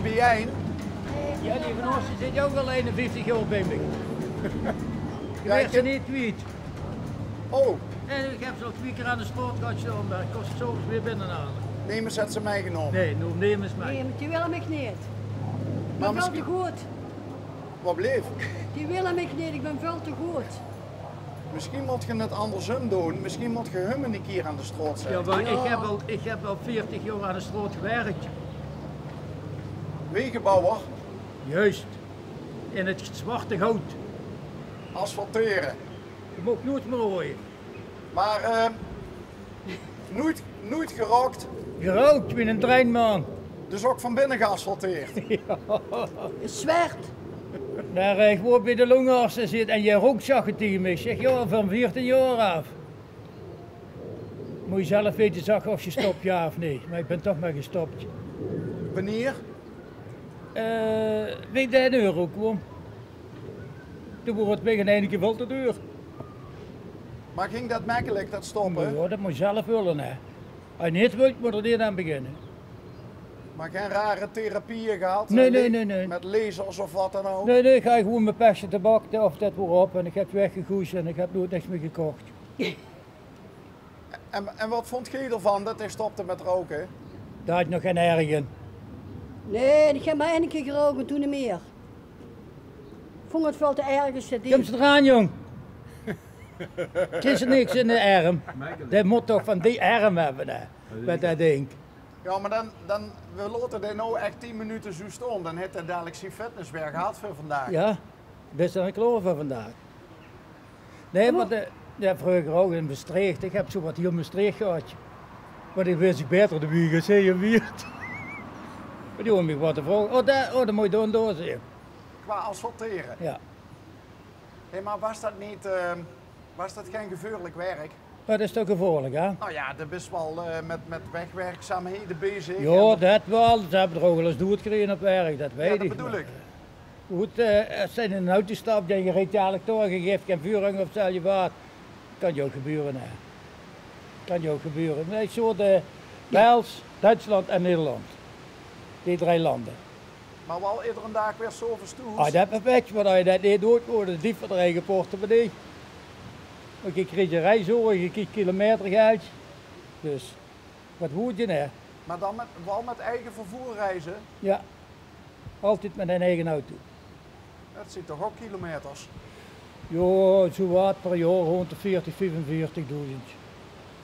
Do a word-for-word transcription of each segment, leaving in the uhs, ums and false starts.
Bie-ein? Jao, die van ós die zit ouch al einenvieftig jaor bie mich. Ich waer ze neet kwiet. Oh. En ich höb ze al twieë kier aan de straot gehad staon, mer ich kós ze 's aoves weer binnehale. Nemes haet ze mitgenómme? Nae, nog nemes mit. Nae, want die wille mich neet. Ich bön väöl te good. Wat bleef? Die wille mich neet, ich bön väöl te good. Misschien mót ge 't andersóm doon. Misschien mót ge hun ein kier aan de straot zètte. Jao, mer ich höb al, ich höb al veertig jaor aan de straot gewèrk. Wegebouwer? Juist. In 't zwarte goud. Asfaltere. Ge moogt noeit mier roeje. Mer, eh, noeit, noeit gerook? Gerook, wie eine treinman. Dus ouch van binne geasfalteerd? Jao. Zwart. Mer, eh, ich woor bie de longarts en dae rook, zag 'r taenge mich. Ich zèk: "Jao, van veertien jaor aaf." Mós se zelf weite, zag 'r, of se stops, jao of nae. Mer ich bön toch mer gestop. Wienie? Eh, wie ich dao in Euro koom. Toen woor 't mich in eine kier väöl te duur. Mer ging det mekkelik, det stoppe? Jao, det mós se zelf wille, hè. Es se 't neet wils, mós se d'r neet aan beginne. Mer gein rare therapieë gehad? Nae, eh, nae, nae, nae. Mit lasers of wat dan ouch? Nae, nae, ich gaon gewoon mit pestje tabak, of det woor op, en ich höb weggegoejd en ich höb noeit niks mieë gekoch. En, en wat vónj geer d'rvan det hae stopde mit roke? Dao haw ich nog gein erg aan. Nae, ich höb mer eine kier gerook en toen neet mieë. Ich vónj 't väöl te erg, det ding. Kums se d'raan, jóng? 't Is niks in de erm. Dae mót toch van die erm höbbe, hè? Mit det ding. Jao, mer dan, dan, veer laote dae noe ech tien minute zoe staon. Dan haet 'r dalik zien fitness weer gehad veur vandaag. Jao, bès dan klaor veur vandaag. Nae, want, eh, jao, vreuger ouch in Mestreech. Ich höb zoe get hie in Mestreech gehad. Want ich wis 't baeter de wieg es hie in Wieërt. Mer die hove mich get te vraoge. Oh, dao, oh, dan mós se dan door zeen. Qua asfaltere? Jao. Hé, mer waas det neet, eh, waas det gein geveuerlik werk? Det is toch geveuerlik, hè? Nou jao, doe bis waal, eh, mit, mit wegwerkzaamhede bezig. Jao, en det waal. Ze höbbe d'r ouch waal ins doed gerede op werk, det weit ich. Jao, det bedoel ich. Good, eh, es se in ein auto staps en se rijs dalik door en se geefs gein vuurgang of stel je waat, kan dich ouch gebeure, hè. Kan dich ouch gebeure. Nae, ich zoot, eh, Bels, Duitsland en Nederland. Die drie lande. Mer waal iedere daag weer 's aoves thoes? Ah, det is perfect, mer es se det neet doos, waere die dief van dien eige portemonnee. Want ge kriegt ein reisoorlog, ge kriegt kilometergeld. Dus, wat wils se, hè? Mer dan mit, waal mit eige vervoer reize? Jao. Altied mit ein eige auto. Det zeen toch ouch kilometers? Jao, zoe waat per jaor, hónderdveertig, viefenveertigdoezend.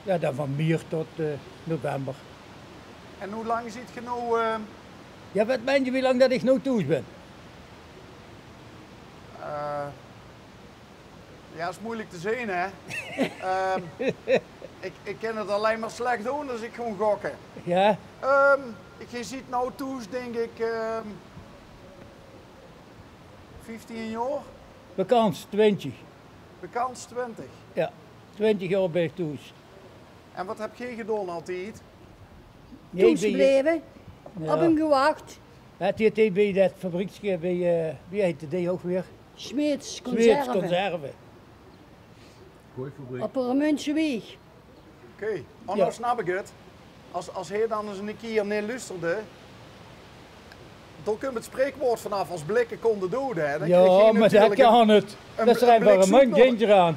Jao, dan van miert tot, eh, november. En wie lang zit ge noe, eh, Jao, wat meins se, wie lang det ich noe thoes bön? Eh, jao, is meujelik te zeen, hè? Ehm, ich, ich kin 't allein mer slech doon, dus ich gaon gokke. Jao? Ehm, ich, ge zit noe thoes, dink ich, ehm, vieftien jaor? Bekans twintig. Bekans twintig? Jao, twintig jaor bön ich thoes. En wat höb geer gedaon altied? Nae, thoes gebleve, op 'm gewach. Jao, die, die bie det fabriekske bie, eh, wie heite die ouch weer? Smeets Conserve. Smeets Conserve. Op de Remunjse Wieg. Oké, oh, noe snap ich 't. Es, es hae dan ins eine kier neet loesterde, dan kump 't spreekwaord vanaaf: es blikke kónde dode, hè. Dan krieg hae natuurlik ein, ein, ein blikkendood. Jao, mer det kan neet. Det is van Remunj, dink d'raan.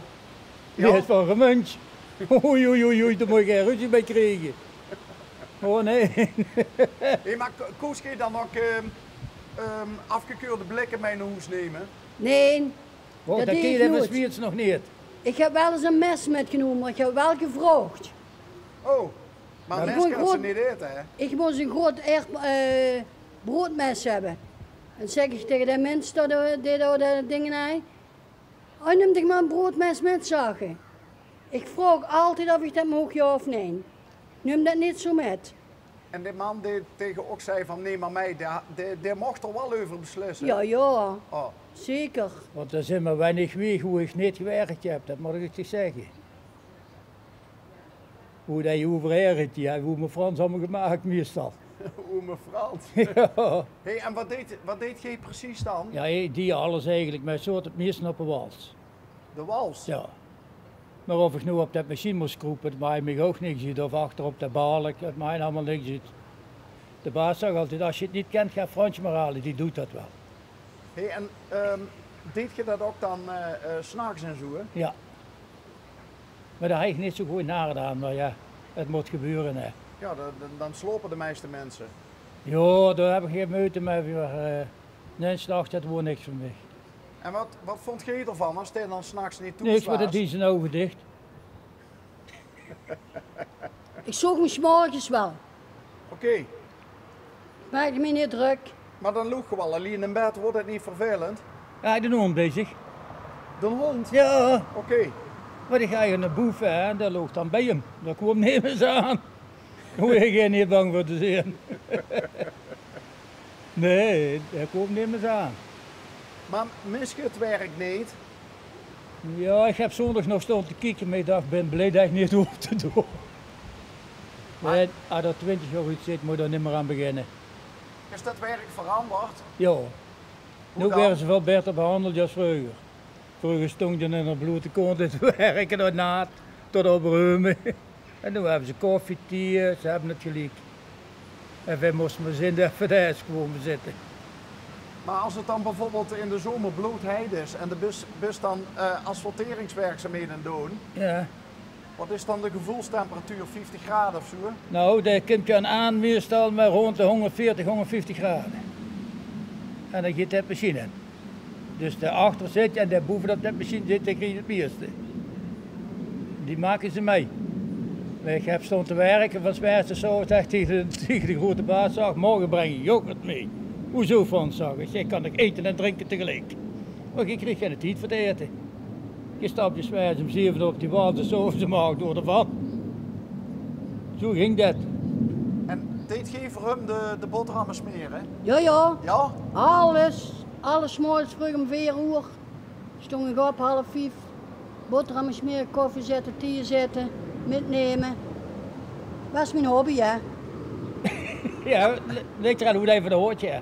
Die is van Remunj. Oei, oei, oei, oei, dao mós se gein ruzie mei kriege. Oh, nae. Hé, mer ko-, kós geer dan ouch, ehm, ehm, aafgekeurde blikke mei nao hoes numme? Nae. Oh, det deeg ich noeit. Smeets nog neet. Ich höb waal ins ein mes mitgenómme, mer ich höb waal gevraog. Oh, mer ein mes kins se neet aete, hè? Ich mós ein groot aer-, eh, broodmes höbbe. En zèk ich taenge dae mins dao, dae, dae dao de dinger haaj. Oh, num dich mer ein broodmes mit, zag 'r. Ich vraog altied of ich det moch, jao of nae. Num det neet zoe mit. En dae man dae taenge uch zag van: "Num mer mei", dae, dae, dae moch d'r waal euver beslisse? Jao, jao. Oh. Zeker. Want d'r zeen mer weinig wieg wo ich neet gewèrk höb, det mót ich dich zègke. Wo dae euver haer rit, die haet ome Frans allemaol gemaak, meistal. Ome Frans? Jao. Hé, en wat deeg, wat deeg geer precies dan? Jao, ich deeg alles eigelik, mer ich zoot 't meiste op de wals. De wals? Jao. Mer of ich noe op det machien mós kroepe, det maak mich ouch niks oet. Of achter op de balk, det maak allemaol niks oet. De baas zag altied: "As se 't neet kèns, gaon Fransje mer haole, dae doet dat waal." Hey, en, ehm, deeg geer dat ouch dan, eh, eh, 's nachs en zoe, hè? Jao. Mer dao haw ich neet zoe good nao gedaan, mer jao, 't mót gebeure, hè. Jao, dan, dan, dan slaope de meiste minse. Jao, dao höb ich gein meujte mei, mer, eh, nae, 's nachs, dat woor niks veur mich. En wat, wat vónd geer d'rvan es geer dan 's nachs neet thoes waart? Niks, mer dan deis se dien ouge dich. Ich zoog mich 's morges waal. Oké. Maakde mich neet drök. Mer dan loog geer waal allein in bed, woor dat neet vervelend? Jao, d'n hóndj bie zich. D'n hóndj? Jao. Oké. Want ich haw eine boef, hè, en dae loog dan bie häöm. Dao kwaam nemes aan. Dao hoofde geer neet bang veur te zeen. Nae, dao kwaam nemes aan. Mer mis geer 't werk neet? Jao, ich höb zóndig nog staon te kieke, mer ich dach, ich bön blie dat ich 't neet hoof te doon. Mer es d'r twintig jaor oet zit, mót d'r nimmer aan beginne. Is dat werk veranderd? Jao. Noe waere ze väöl baeter behandeld es vreuger. Vreuger stóng je in d'n blote kónt te werke, door naat tot op reume. En noe höbbe ze koffie, thee, ze höbbe 't geliek. En veer móste mer zeen dat veer dao ins kómme zitte. Mer es 't dan bieveurbeeld in de zomer bloodheit is en de bis, bis dan, eh, asfalteringswerkzaamhede doon, jao, wat is dan de geveulstemperatuur? Vieftig grade of zoe? Nou, dao kump je aan, aan meistal mer rónd de hóngerdveertig, hóngerdvieftig grade. En dan geit de machien in. Dus dao achter zit en dao boevenop de machien zit, dae krieg 't meiste. Die make ze mei. Mer ich höb staon te werke van 's merges tot 's aoves, zag ich taenge de, taenge de groete baas, zag: "Morge breng ich ouch get mei." "Hoezo, Fons?" zag ich. "Ich kan nog ete en drinke tegeliek." Mer ich krieg geine tied veur 't ete. Ich stap 's merges óm zeve oer op die wals en 's aoves óm ach oer d'rvan. Zoe ging dat. En deeg geer veur häöm de, de boterhamme smere? Jao, jao. Jao? Alles. Alles 's morges vreug óm veer oer. Stóng ich op, half vief. Boterhamme smere, koffie zètte, thee zètte, mitnumme. Waas mien hobby, hè. Jao, li-, ligk d'raan wie dat veur de hoort, jao.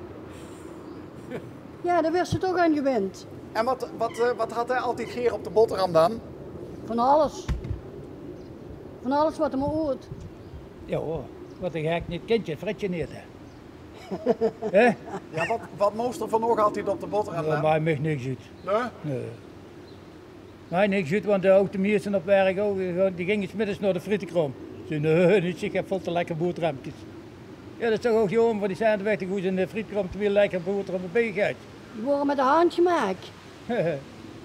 Jao, dao waers se toch aan gewend. En wat, wat, eh, wat haw hae altied gaer op de boterham dan? Van alles. Van alles wat 'r mer oet. Jao, wat de gek neet kintj, det vrit je neet, hè. Hè? Jao, wat, wat mós d'r vanoch altied op de boterham dan? Jao, maak mich niks oet. Nae? Nae. Maak niks oet, want, eh, ouch de mieëste op werk ouch, eh, die ginge 's middes nao de frietekraom. Zag: "Nae, neet, ich höb väöl te lekker boterhamkes." Jao, det is toch ouch jaomer veur die cent weg te goeie in de frietekraom, terwiel lekker boterhamme bie geit. Die waere mit de hand gemaak.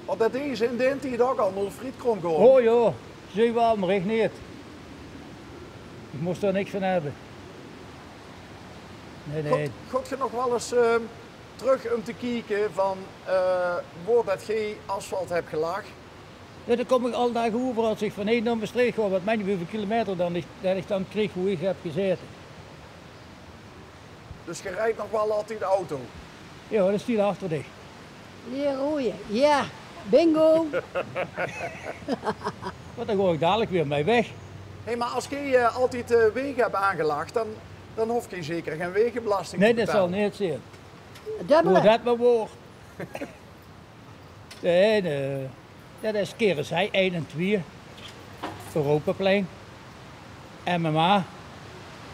Want det deje ze in daen tied ouch allemaol, frietkraom gaon. O jao, ze waal, mer ich neet. Ich mós d'r niks van höbbe. Nae, nae. Gaot, gaot geer nog waal ins, eh, trök óm te kieke van, eh, wo det geer asfalt höb gelag? Jao, dao kóm ich alle daag euver es ich van Ede nao Mestreech gaon. Waat meins se wieväöl kilometer dan ich, det ich dan krieg wo ich höb gezaete? Dus geer rijt nog waal altied auto? Jao, det steit achter dich. Die roeje. Jao, bingo. Want dan gaon ich dalik weer mei weg. Hé, mer es geer, eh, altied, eh, wege höb aangelag, dan, dan hoof geer zeker gein wegebelasting te betale. Nae, det zal neet zeen. Dubbele. Wo det mer waor. Nae, nae. Jao, det is Kerensheide ein en twieë. Europaplein. M M A.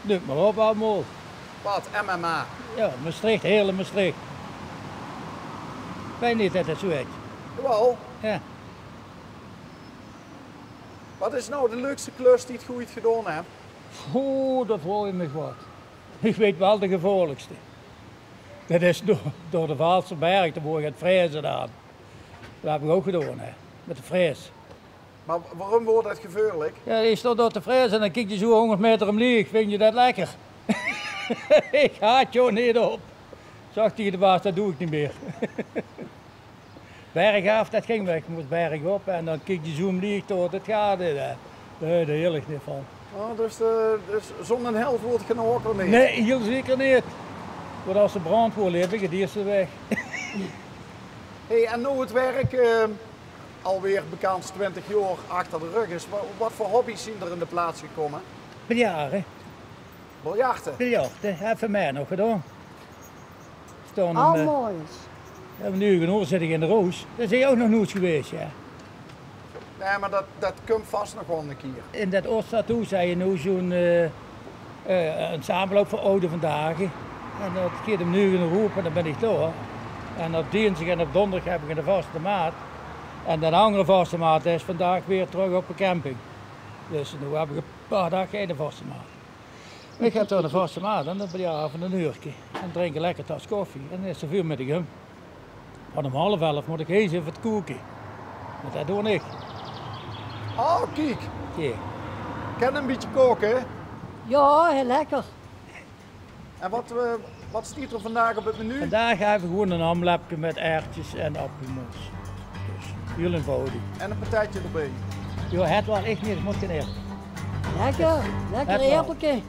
Neum mer op allemaol. Waat, M M A? Jao, Mestreech, Heerle, Mestreech. Weit neet det det zoe heit. Jawaal. Jao. Waat is noe de leukste klus die geer oeit gedaon höb? Oeh, det vraogs se mich waat. Ich weit waal de gevaorlikste. Det is door, door de Vaalserberg, dao woor ich aan 't fraeze aan. Det höb ich ouch gedaon, hè, mit de fraez. Mer waoróm woor det gevaorlik? Jao, ich stóng dao te fraeze en dan kiek ich zoe hóngerd meter ómlieg. Vinjs se det lekker? Ich haaj d'r neet op. Zag ich taenge de baas: det doon ich neet mieë. Bergaaf, det ging waal. Ich mós bergop en dan kiek ich zoe ómlieg tot 't gade, hè. Nae, dao hiel ich neet van. O, dus, eh, dus zónger held woort gein orkel mieë? Nae, hieël zeker neet. Want es de brandj woor, leep ich 't ierste weg. Hé, en noe 't werk, eh, alweer bekans twintig jaor achter de rug is, wa-, waat veur hobby's zeen d'r in de plaats gekómme? Biljarte. Biljarte? Biljarte, höbbe veer nog gedaon. Al, eh, mooi is. Jao, mer noe ich in Oor zit, ich in de Roos. Dao zeen ich ouch nog noeats gewaes, jao. Nae, mer det, det kump vas nog waal ein kier. In det Ooststadhoes höbbe ze noe zoe'n, eh, Eh, 'n samenloup van oude vandaag. En dat geit um nuuge oer en dan bin ich dao. En op dinsdig en op donderdig höb ich 'ne vastemaat. En d'n angere vastemaat is vandaag weer trök op de camping. Dus noe höb ich 'n paar daag geine vastemaat. Ich höb dao 'ne vastemaat en dan bin ich aaf en 'n uurke. En drinke lekker tas koffie. En dan is 'r vuur mit de gum. Van um half elf mót ich hees effe koke. Want dat doon ich. Ah, kiek. Jao. Kèns se 'n bietje koke? Jao, hiel lekker. En wat, eh, wat stiet d'r vandaag op 't menu? Vandaag höb ich gewoon 'n hamlepke mit erwtjes en appelmoos. Dus hiel einvoudig. En 'n pataetje d'rbie? Jao, het waal, ich neet, ich mót gein erwte. Lekker, lekker erwtelke.